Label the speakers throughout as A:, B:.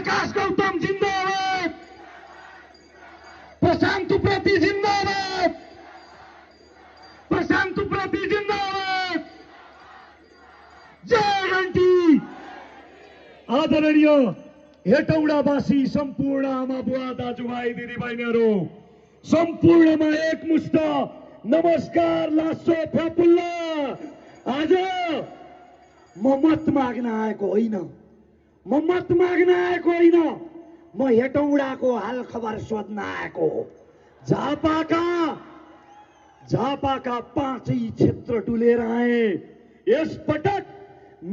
A: प्रकाश गौतम जिंदाबाद, प्रशांत उप्रेती जिंदाबाद, प्रशांत उप्रेती जिंदाबाद, जय घंटी। आदरणीय हेटौडावासी सम्पूर्ण आमा बुवा दाजुभाइ दिदीबहिनीहरू सम्पूर्णमा एकमुष्ट नमस्कार लासो फ्यापुल्ल। आज म मत माग्न आएको होइन, म मत माग्न आएको होइन, म हेटौडाको हाल खबर सोध्न आएको हो। झापाका 5 क्षेत्र डुलेर आए। यस पटक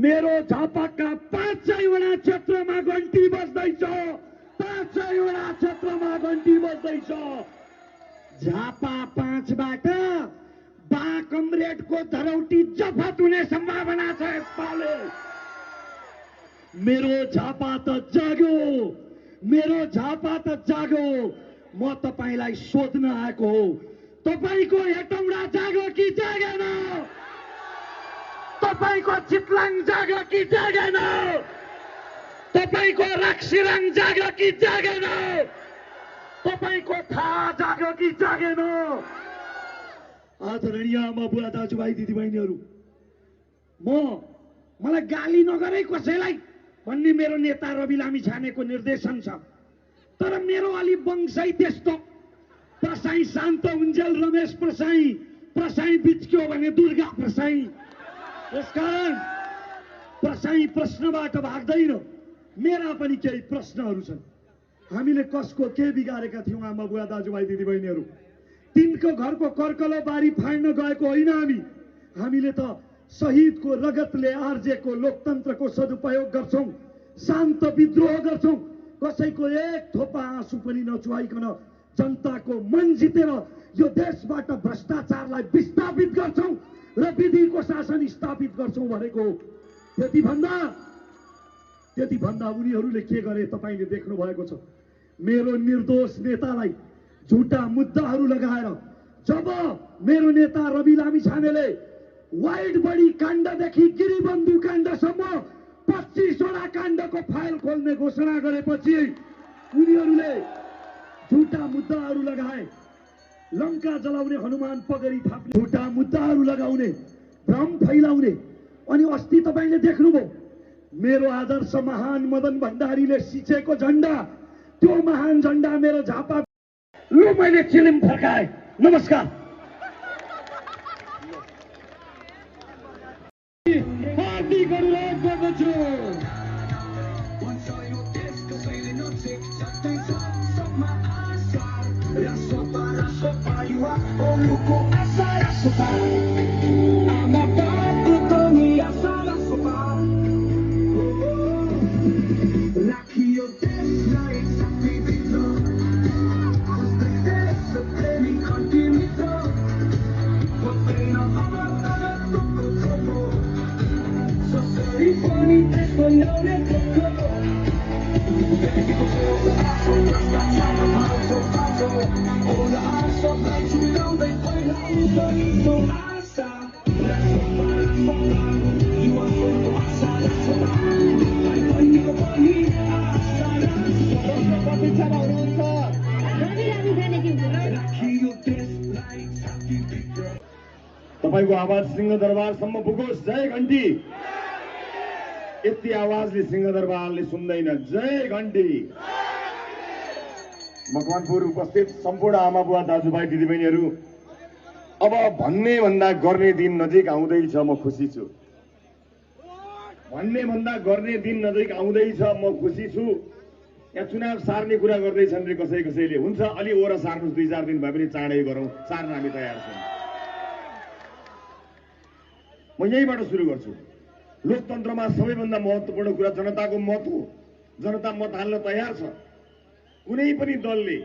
A: मेरो झापाका 5वटा क्षेत्रमा घन्टी बज्दैछ, 5वटा क्षेत्रमा घन्टी बज्दैछ। झापा 5बाट बा कमरेडको धरौटी जफत हुने सम्भावना छ यसपालि। मेरो झापा त जाग्यो, मेरो झापा त जाग्यो। म तपाईलाई सोध्न आएको हो, तपाईको हेटौडा जाग्यो कि जागेन? तपाईको चितलाङ जाग्यो कि जागेन? तपाईको रक्सिराङ जाग्यो कि जागेन? तपाईको थाहा जाग्यो कि जागेन? आदरणीय आमा बुवा दाजुभाइ दिदीबहिनीहरू, मलाई गाली नगरे कसैलाई भन्ने मेरो नेता रवि लामिछानेको निर्देशन छ। तर मेरो अलि वंशै त्यस्तो। प्रसाई शान्त उन्जेल रमेश प्रसाई बिच्क्यो भने दुर्गा प्रसाई। यसकारण प्रसाई प्रश्नबाट भाग्दैन। मेरा पनि केही प्रश्नहरू छन्। हामीले कसको के बिगारेका थियौं आमा बुवा दाजुभाइ दिदीबहिनीहरू? तिनको घरको कर्कलो बारी फाड्न गएको होइन हामीले त शहीदको रगतले आर्जेको लोकतन्त्रको सदुपयोग गर्छौं, शान्त विद्रोह गर्छौं। कसैको एक थोपा आँसु पनि नचुहाइकन जनताको मन जितेर यो देशबाट भ्रष्टाचारलाई विस्थापित गर्छौं र विधिको शासन स्थापित गर्छौं भनेको। त्यति भन्दा उनीहरूले के गरे तपाईले देख्नु भएको छ। मेरो निर्दोष नेतालाई झुटा मुद्दाहरू लगाएर जब मेरो नेता रवि लामिछानेले वाइड बडी काण्डदेखि गिरिबन्धु काण्डसम्म 25वटा काण्डको फाइल खोल्ने घोषणा गरेपछि उनीहरूले झुटा मुद्दाहरू लगाए। लङ्का जलाउने, हनुमान पगरी थाप्ने, झुटा मुद्दाहरू लगाउने, भ्रम फैलाउने। अनि अस्ति तपाईले देख्नुभयो मेरो आदर्श महान मदन भण्डारीले सिचेको झण्डा, त्यो महान झण्डा मेरो झापा। लु मैले चिलिम फर्काए। नमस्कार। पार्टी गरेर गर्दछु। तपाईको आवाज सिंहदरबारसम्म पुगोस्। जय घण्टी। यति आवाजले सिंहदरबारले सुन्दैन। जय घण्टी। मकवानपुर उपस्थित सम्पूर्ण आमा बुवा दाजुभाइ दिदीबहिनीहरू, अब भन्ने भन्दा गर्ने दिन नजिक आउँदैछ। म खुसी छु। भन्ने भन्दा गर्ने दिन नजिक आउँदैछ। म खुसी छु। यहाँ चुनाव सार्ने कुरा गर्दैछन् रे कसैले। हुन्छ अलि ओर सार्नुहोस्, 2-4 दिन भए पनि चाँडै गरौँ। सार्न हामी तयार छौँ। म यहीबाट सुरु गर्छु। लोकतन्त्रमा सबैभन्दा महत्त्वपूर्ण कुरा जनताको मत हो। जनता मत हाल्न तयार छ। कुनै पनि दलले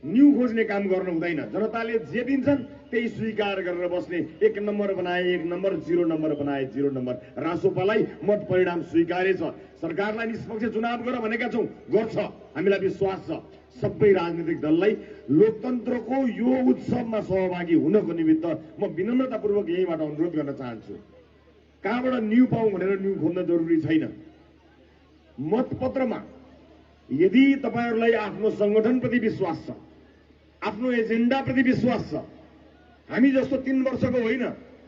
A: न्यू खोज्ने काम गर्नु हुँदैन। जनताले जे दिन्छन् त्यही स्वीकार गरेर बस्ने। 1 नम्बर बनाए 1 नम्बर, 0 नम्बर बनाए 0 नम्बर। रासोपालाई मत परिणाम स्वीकार्य छ। सरकारलाई निष्पक्ष चुनाव गर भनेका छौं, गर्छ। हामीलाई विश्वास छ। सबै राजनीतिक दललाई लोकतन्त्रको यो उत्सवमा सहभागी हुनको निमित्त म विनम्रतापूर्वक यहीबाट अनुरोध गर्न चाहन्छु। कहाँबाट न्यू पाउँ भनेर न्यू खोज्न जरुरी छैन। मतपत्रमा
B: यदि तपाईहरुलाई आफ्नो संगठनप्रति विश्वास छ, आफ्नो एजेन्डाप्रति विश्वास छ, हामी जस्तो 3 वर्षको होइन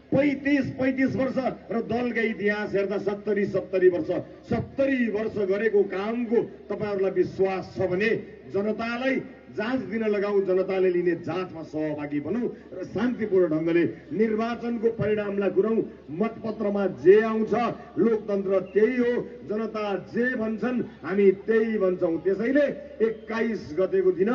B: 35 वर्ष र दलका इतिहास हेर्दा 70 वर्ष 70 वर्ष गरेको कामको तपाईहरुलाई विश्वास छ भने जनतालाई जाँच दिन लगाऊ, जनताले लिने जाँचमा सहभागी बनौं र शान्तिपूर्ण ढंगले निर्वाचनको परिणामलाई कुरौं। मतपत्रमा जे आउँछ लोकतन्त्र त्यही हो, जनता जे भन्छन् हामी त्यही भन्छौं। त्यसैले 21 गतेको दिन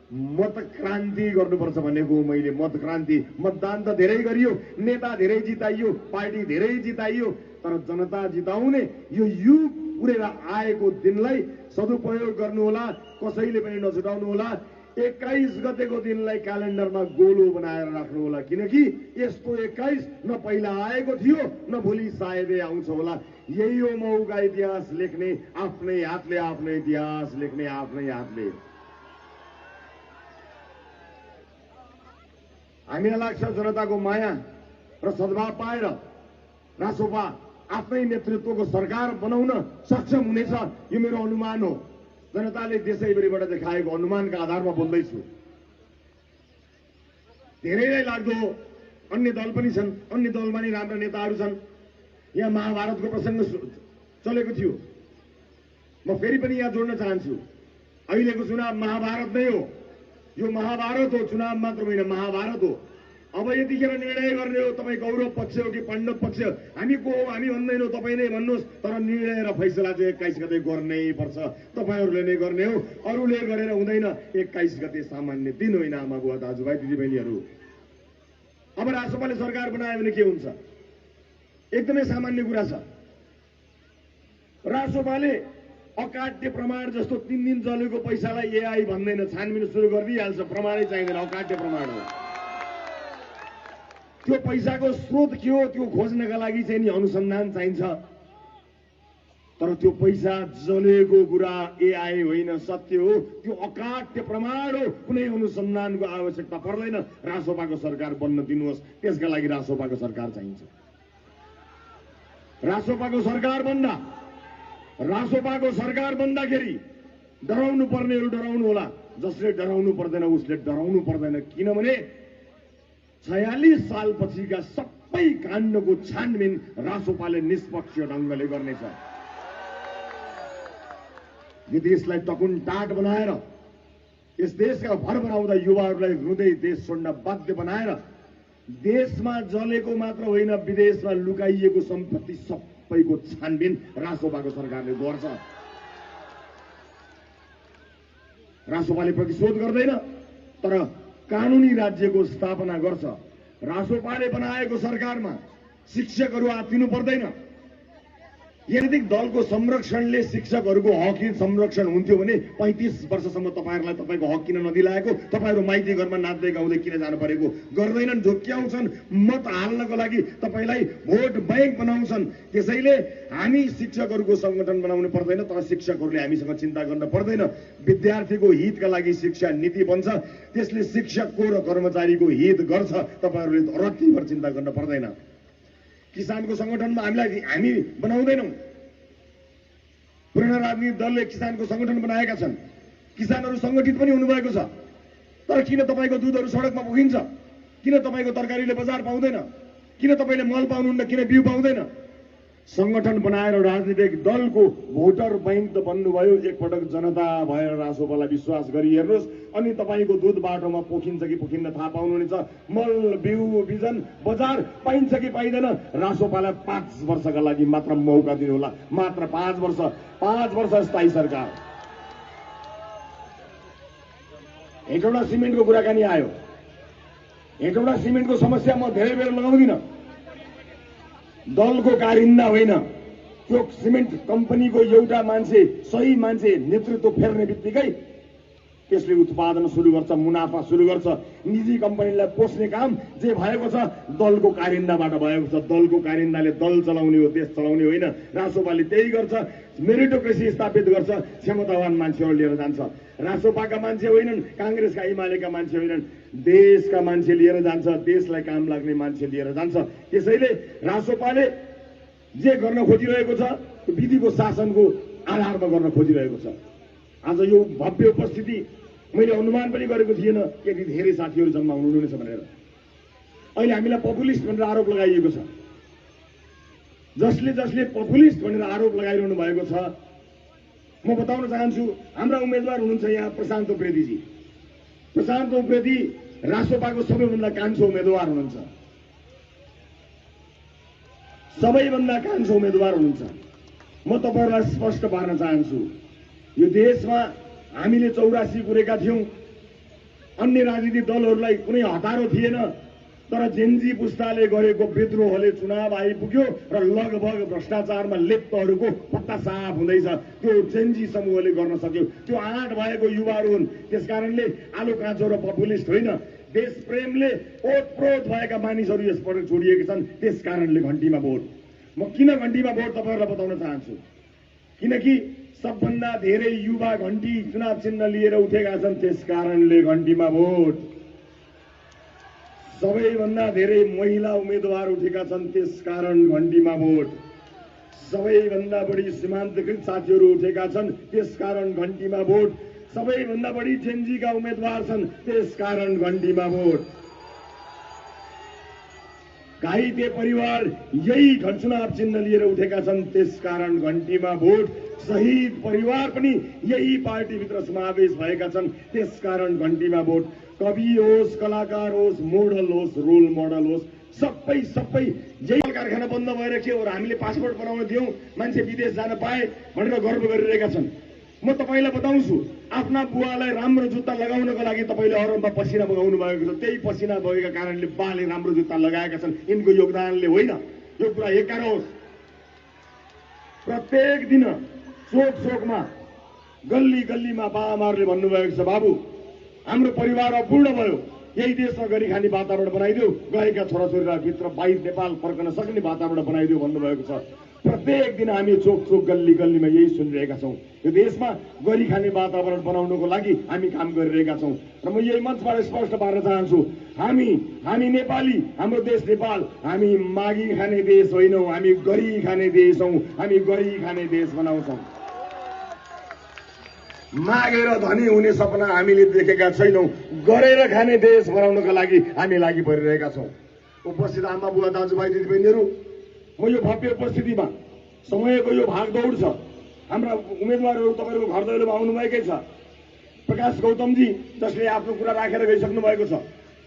B: मतक्रान्ति गर्नुपर्छ भनेको मैले। मतक्रान्ति, मतदान त धेरै गरियो, नेता धेरै जिताइयो, पार्टी धेरै जिताइयो, तर जनता जिताउने यो युग पुरेर आएको दिनलाई सदुपयोग गर्नुहोला, कसैले पनि नछुटाउनु होला। 21 गतेको दिनलाई क्यालेन्डरमा गोलो बनाएर राख्नु होला, किनकि यस्तो 21 न पहिला आएको थियो न भोलि सायदै आउँछ होला। यही हो मौका इतिहास लेख्ने आफ्नै हातले, आफ्नो इतिहास लेख्ने आफ्नै हातले। हामीलाई लाग्छ जनताको माया र सद्भाव पाएर रासोपा आफ्नै नेतृत्वको सरकार बनाउन सक्षम हुनेछ, यो मेरो अनुमान हो। जनताले देशैभरिबाट देखाएको अनुमानका आधारमा बोल्दैछु। धेरैलाई लाग्दो अन्य दल पनि छन्, अन्य दलमा नि राम्रा नेताहरू छन्। यहाँ महाभारतको प्रसङ्ग चलेको थियो, म फेरि पनि यहाँ जोड्न चाहन्छु। अहिलेको चुनाव महाभारत नै हो, यो महाभारत हो, चुनाव मात्र होइन महाभारत हो। अब यतिखेर निर्णय गर्ने हो तपाईँ कौरव पक्ष हो कि पाण्डव पक्ष, हामी को हो हामी भन्दैनौँ, तपाईँ नै भन्नुहोस्। तर निर्णय र फैसला चाहिँ 21 गते गर्नै पर्छ, तपाईहरूले नै गर्ने हो, अरूले गरेर हुँदैन। 21 गते सामान्य दिन होइन आमा बुवा दाजुभाइ दिदीबहिनीहरू। अब रासोपाले सरकार बनायो भने के हुन्छ? एकदमै सामान्य कुरा छ। रासोपाले अकाट्य प्रमाण जस्तो 3 दिन चलेको पैसालाई एआई भन्दैन, छानबिन सुरु गरिदिइहाल्छ। प्रमाणै चाहिँदैन, अकाट्य प्रमाण हो। त्यो पैसाको स्रोत के हो त्यो खोज्नका लागि चाहिँ नि अनुसन्धान चाहिन्छ। तर त्यो पैसा जलेको कुरा एआई होइन, सत्य हो, त्यो अकाट्य प्रमाण हो। कुनै अनुसन्धानको आवश्यकता पर्दैन। रासोपाको सरकार बन्न दिनुहोस्, त्यसका लागि रासोपाको सरकार चाहिन्छ। रासोपाको सरकार बन्दाखेरि डराउनु पर्नेहरू डराउनु होला, जसले डराउनु पर्दैन उसले डराउनु पर्दैन। किनभने 46 सालपछिका सबै काण्डको छानबिन रासोपाले निष्पक्ष ढंगले गर्नेछ। यो देशलाई टकुनटाट बनाएर, यस देशका भरभराउँदा युवाहरूलाई रुँदै देश छोड्न बाध्य बनाएर, देशमा जलेको मात्र होइन विदेशमा लुकाइएको सम्पत्ति सबैको छानबिन रासोपाको सरकारले गर्छ। रासोपाले प्रतिशोध गर्दैन, तर कानूनी राज्यको स्थापना गर्छ। रासोपाले बनाएको सरकारमा शिक्षकहरू आत्तिनु पर्दैन। यदि दलको संरक्षणले शिक्षकहरूको हक संरक्षण हुन्थ्यो भने 35 वर्षसम्म तपाईहरुलाई तपाईको हक किन नदिलाएको? तपाईहरु माइती घरमा नाच्दै गाउँदै किन जानु परेको? गर्दैनन्, झोक्याउँछन्, मत हाल्नको लागि तपाईलाई भोट बैंक बनाउँछन्। त्यसैले हामी शिक्षकहरूको संगठन बनाउनु पर्दैन, तर शिक्षकहरूले हामीसँग चिन्ता गर्न पर्दैन। विद्यार्थीको हितका लागि शिक्षा नीति बन्छ, त्यसले शिक्षकको र कर्मचारीको हित गर्छ। तपाईहरुले रत्तिभर चिन्ता गर्न पर्दैन। किसानको संगठनमा हामी बनाउँदैनौं। पुराना राजनीतिक दलले किसानको संगठन बनाएका छन्, किसानहरू संगठित पनि हुनुभएको छ। तर किन तपाईको दूधहरू सडकमा पुगिन्छ? किन तपाईको तरकारीले बजार पाउँदैन? किन तपाईले मल पाउनुहुन्न? किन बिउ पाउँदैन? संगठन बनाएर राजनीतिक दलको भोटर बैंक त बन्नुभयो। एकपटक जनता भएर रासोपालाई विश्वास गरी हेर्नुहोस्, अनि तपाईको दूध बाटोमा पोखिन्छ कि पोखिन्न थाहा पाउनुहुनेछ। मल बिउ बिजन बजार पाइन्छ कि पाइँदैन? रासोपालाई 5 वर्षका लागि मात्र मौका दिनु होला, मात्र 5 वर्ष। 5 वर्ष स्थायी सरकार। हेटौडा सिमेन्टको कुराकानी आयो। हेटौडा सिमेन्टको समस्या म धेरै बेर लगाउँदिन। दलको कारिन्दा होइन, त्यो सिमेन्ट कम्पनीको एउटा मान्छे, सही मान्छे नेतृत्व फेर्ने बित्तिकै त्यसले उत्पादन सुरु गर्छ, मुनाफा सुरु गर्छ। निजी कम्पनीलाई पोस्ने काम जे भएको छ दलको कारिन्दाबाट भएको छ। दलको कारिन्दाले दल चलाउने हो, देश चलाउने होइन। रासोपाले त्यही गर्छ, मेरिटोक्रेसी स्थापित गर्छ, क्षमतावान मान्छेहरू लिएर जान्छ। रासोपाका मान्छे होइनन्, कांग्रेसका एमालेका मान्छे होइनन्, देशका मान्छे लिएर जान्छ, देशलाई काम लाग्ने मान्छे लिएर जान्छ। त्यसैले रासोपाले जे गर्न खोजिरहेको छ विधिको शासनको आधारमा गर्न खोजिरहेको छ। आज यो भव्य उपस्थिति मैले अनुमान पनि गरेको थिएन यति धेरै साथीहरू जम्मा हुनुहुनेछ भनेर। अहिले हामीलाई पपुलिस्ट भनेर आरोप लगाइएको छ। जसले पपुलिस्ट भनेर आरोप लगाइरहनु भएको छ, म बताउन चाहन्छु हाम्रा उम्मेदवार हुनुहुन्छ यहाँ प्रशान्त उप्रेतीजी। प्रशान्त उप्रेती रासोपाको सबैभन्दा कान्छो उम्मेदवार हुनुहुन्छ, सबैभन्दा कान्छो उम्मेदवार हुनुहुन्छ। म तपाईहरुलाई स्पष्ट पार्न चाहन्छु, यो देशमा हामीले 84 गुरेका थियौं, अन्य राजनीतिक दलहरूलाई कुनै हतारो थिएन, तर जेन्जी पुस्ताले गरेको विद्रोहले चुनाव आइपुग्यो र लगभग भ्रष्टाचारमा लिप्तहरूको पत्ता साफ हुँदैछ। त्यो जेन्जी समूहले गर्न सक्यो। त्यो आँट भएको युवाहरू हुन्। त्यसकारणले आलो काँचो र पपुलिस्ट होइन, देश प्रेमले ओतप्रोत भएका मानिसहरू यसपटक जोडिएका छन्। त्यसकारणले घण्टीमा भोट। म किन घण्टीमा भोट तपाईहरुलाई बताउन चाहन्छु, किनकि सबभन्दा धेरै युवा घण्टी चुनाव चिन्ह लिएर उठेका छन्। त्यसकारणले घण्टीमा भोट। सबैभन्दा धेरै महिला उम्मेदवार उठेका छन्, त्यसकारण घण्टीमा भोट। सबैभन्दा बढी सीमान्तकृत साथीहरू उठेका छन्, त्यसकारण घण्टीमा भोट। सबैभन्दा बढी जेन्जीका उम्मेदवार छन्, त्यसकारण घण्टीमा भोट। घाइते परिवार यही चुनाव चिन्ह लिएर उठेका छन्, त्यसकारण घण्टीमा भोट। शहीद परिवार पनि यही पार्टीभित्र समावेश भएका छन्, त्यसकारण घण्टीमा भोट। कवि होस्, कलाकार होस्, मोडल होस्, रोल मोडल होस्, सबै जै कारखाना बन्द भएर के हो र हामीले पासपोर्ट बनाउन दियौं, मान्छे विदेश जान पाए भनेर गर्व गरिरहेका छन्। म तपाईलाई बताउँछु, आफ्ना बुवालाई राम्रो जुत्ता लगाउनको लागि तपाईले अरबमा पसिना बगाउनु भएको छ। त्यही पसिना बगेका कारणले बाले राम्रो जुत्ता लगाएका छन्। यिनको योगदानले होइन, यो कुरा एकारोस्। प्रत्येक दिन चोकमा गल्ली गल्लीमा बाबामाहरूले भन्नुभएको छ, बाबु हाम्रो परिवार अपूर्ण भयो, यही देशमा गरी खाने वातावरण बनाइदेऊ, गएका छोराछोरीलाई भित्र बाहिर नेपाल फर्कन सक्ने वातावरण बनाइदेऊ भन्नुभएको छ। प्रत्येक दिन हामी चोक गल्ली गल्लीमा यही सुनिरहेका छौं। यो देशमा गरी खाने वातावरण बनाउनको लागि हामी काम गरिरहेका छौं। र म यही मञ्चबाट स्पष्ट पार्न चाहन्छु, हामी नेपाली, हाम्रो देश नेपाल, हामी मागी खाने देश होइनौं, हामी गरी खाने देश हौं। हामी गरी खाने देश बनाउँछौं। मागेर धनी हुने सपना हामीले देखेका छैनौं। गरेर खाने देश बनाउनका लागि हामी लागि परिरहेका छौं। उपस्थित आमा बुवा दाजुभाइ दिदीबहिनीहरू, म यो भव्य उपस्थितिमा समयको यो भागदौड छ। हाम्रा उम्मेदवारहरू तपाईहरुको घर दैलोमा आउनुभएकै छ। प्रकाश गौतमजी जसले आफ्नो कुरा राखेर गइसक्नु भएको छ,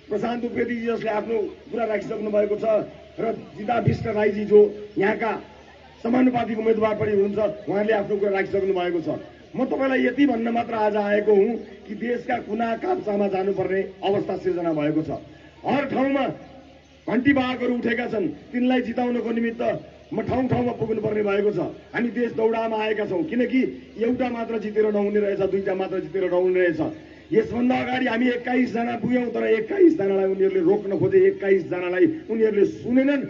B: प्रशान्त उप्रेतीजी जसले आफ्नो कुरा राखिसक्नु भएको छ, र जिता विष्ट राईजी जो यहाँका समानुपातिक उम्मेदवार पनि हुनुहुन्छ, उहाँले आफ्नो कुरा राखिसक्नु भएको छ। म तपाईलाई यति भन्न मात्र आज आएको हुँ कि देशका कुना काप्चामा जानुपर्ने अवस्था सिर्जना भएको छ। हर ठाउँमा घण्टी वाहकहरू उठेका छन्। तिनलाई जिताउनको निमित्त म ठाउँ ठाउँमा पुग्नुपर्ने भएको छ। हामी देश दौडामा आएका छौं, किनकि एउटा मात्र जितेर नहुने रहेछ, दुईटा मात्र जितेर नहुने रहेछ। यसभन्दा अगाडि हामी 21 जना पुग्यौं, तर 21 जनालाई उनीहरूले रोक्न खोजे, 21 जनालाई उनीहरूले सुनेनन्।